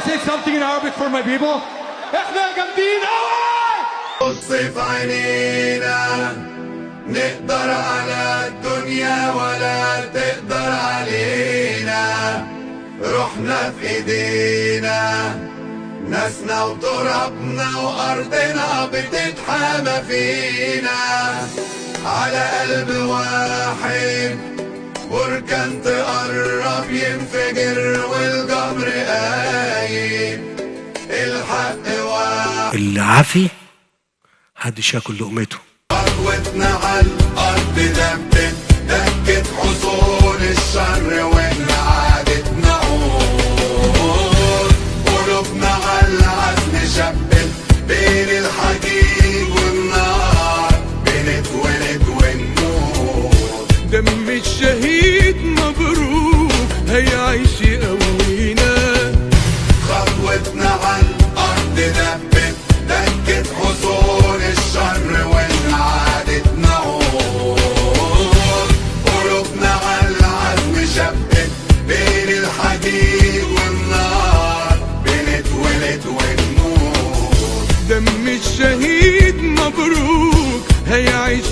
say something in Arabic for my people? احنا جامدين قوي. بص في عينينا، نقدر على الدنيا ولا تقدر علينا. روحنا في ايدينا، ناسنا وترابنا وارضنا بتتحامى فينا. على قلب واحد بركان تقرب ينفجر والجمر قايم. الحق واحد. اللي عافي محدش ياكل لقمته. خطوتنا على الأرض دبت دكت حصون الشر وإن عادت نعود. قلوبنا على العزم شبت بين الحديد والنار، بنتولد ونموت. دم الشهيد مبروك هيعيش يقوينا. خطوتنا على الأرض دبت دكت حصون الشر وإن عادت نعود. قلوبنا على العزم شبت بين الحديد والنار، بنتولد ونموت. دم الشهيد مبروك هيعيش.